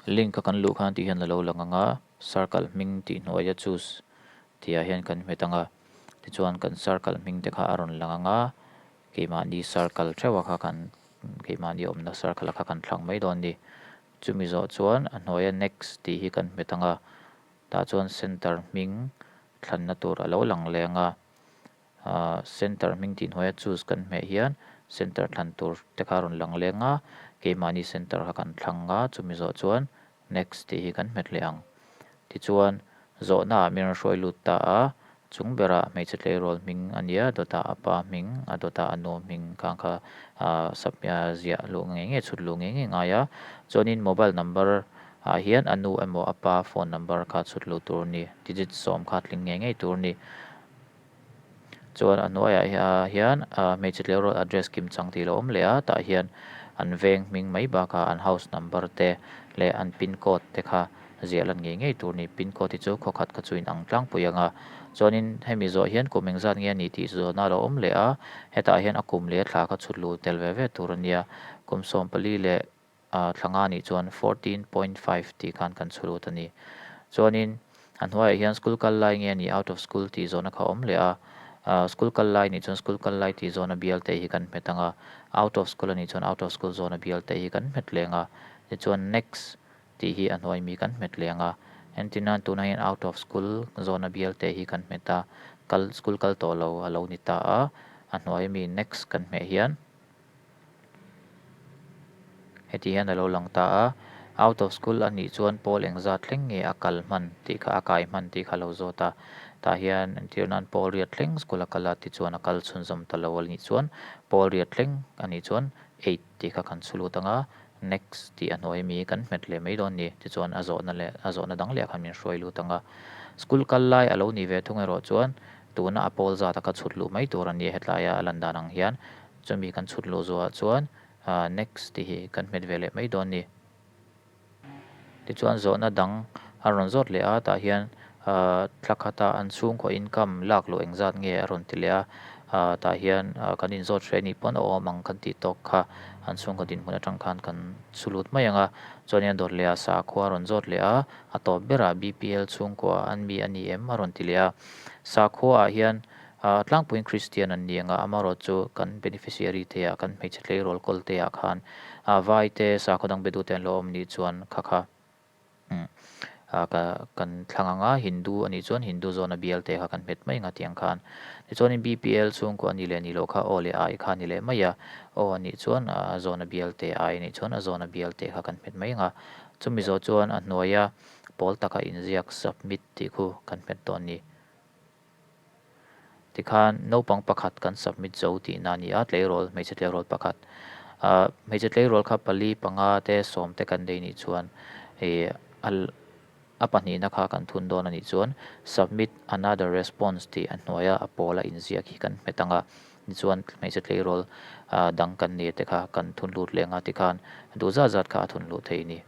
Link a kan luh khan tih hian a lo lang ang a, circle hming tih hnuaia choose tih ah hian kan hmet ang a, tichuan kan circle hming te kha a rawn lang ang a, keimahni circle theuh a kha kan keimahni awmna circle a kha kan thlang mai dawn a ni. Chumi zawh chuan a hnuaia next tih hi kan hmet ang a, tah chuan center hming thlanna tur a lo lang leng a. Center hming tih hnuaia choose kan hmeh hian center thlan tur te kha a rawn lang leng a, keimahni center kha kan thlang a, chumi zawh chuan next tih hi kan hmet leh ang. Tichuan, zawhna ah min rawn hruai lut ta a, chung berah hmeichhe tleirawl hming a nia, dawtah a pa hming, a dawtah a nu hming khang kha ziah luh ngei ngei, chhut luh ngei ngei ngai a. Chuanin mobile number ah hian a nu emaw a pa phone number kha chhut luh tur a ni, digit sawm kha tling ngei ngei tur a ni. Chuan a hnuaiah hian hmeichhe tleirawl address kim chang tih lo awm leh a, tah hian an veng hming mai bakah an house number te leh an pin code te kha ziah lan ngei ngei tur a ni. Pin code hi chu khaw khat kha chu inang tlangpui ang a, chuanin hemi zawh hian kum engzat nge a ni tih zawhna a lo awm leh a, hetah hian a kum leh a thla kha chhut luh tel ve ve tur a nia. Kum 14 leh thla nga nih chuan 14.5 tih khan kan chhu lut a ni. Chuanin a hnuaiah hian school kal lai nge a nih out of school tih zawhna kha a awm leh a, school kal lai nih chuan school kal lai tih zawhna bial te hi kan hmet ang a, out of school a nih chuan out of school zawhna bial te hi kan hmet leng a, tichuan next tih hi a hnuai mi kan hmet leng a. Entirnan tunah hian out of school zawhna bial te hi kan hmet a, kal school kal tawh lo a lo ni ta a, a hnuai mi next kan hmeh hian. Heti hian a lo lang ta a, out of school a nih chuan pawl engzat thleng nge a kal hman tih kha a kai hman tih kha a lo zawt a, tah hian entir nan pawl riat thleng school a kal a tichuan a kal chhunzawm ta lo a nih chuan pawl riat thleng a nih chuan eight tih kha kan chhu lut ang a, next tih a hnuai mi kan hmet leh mai dawn a ni, tichuan a zawhna leh a zawhna dang leh khan min hruai lut ang a, school kal lai a lo nih ve thung erawh chuan tuna a pawl zat a ka chhut luh mai tur a ni hetlai a a lan dan ang hian. Chumi kan chhut luh zuah chuan next tih hi kan hmet ve leh mai dawn ni. Tichuan zawhna dang a rawn zawt leh a, tah hian thla khata an chhungkaw income lak luh engzat nge a rawn ti leh a, tah hian kan inzawt hreh nih pawn a awm ang kan tih tawk kha an chhungkaw dinhmun atang khan kan chhu lut mai ang a. Chuanin a dawt leh a, sakhua a rawn zawt leh a, a tawp berah BPL chhungkua an mi a ni em a rawn ti leh a. Sakhua ah hian A tlangpuiin Kristian an ni ang a, amaherawh chu kan beneficiary te ah, kan hmeichhe tleirawl kawl te ah khan vai te, sakhaw dang be duh te an lo awm nih chuan kha kha ka kan thlang ang a, Hindu a nih chuan Hindu zawna bial te kha kan hmet mai ang a tiang khan. Tichuanin BPL chhungkua a nih leh nih loh kha aw leh ai kha a ni leh mai a, aw a nih chuan a zawna bial te, ai a nih chuan a zawna bial te kha kan hmet mai ang a. Chumi zawh chuan a hnuaia pawl taka inziak submit tih khu kan hmet dawn a ni. Tikhan naupang pakhat kan submit zo tihna a ni a, tleirawl, hmeichhe tleirawl pakhat. Ahh hmeichhe tleirawl kha pali, panga te, sawm te kan nei nih chuan ih a a pahnihna kha kan thun dawn a nih chuan submit another response tih a hnuaia a pawla inziak hi kan hmet ang a, tichuan hmeichhe tleirawl ah dang kan nei te kha kan thun lut leh ang a tikhan duh zat zat kha a thun luh thei a ni.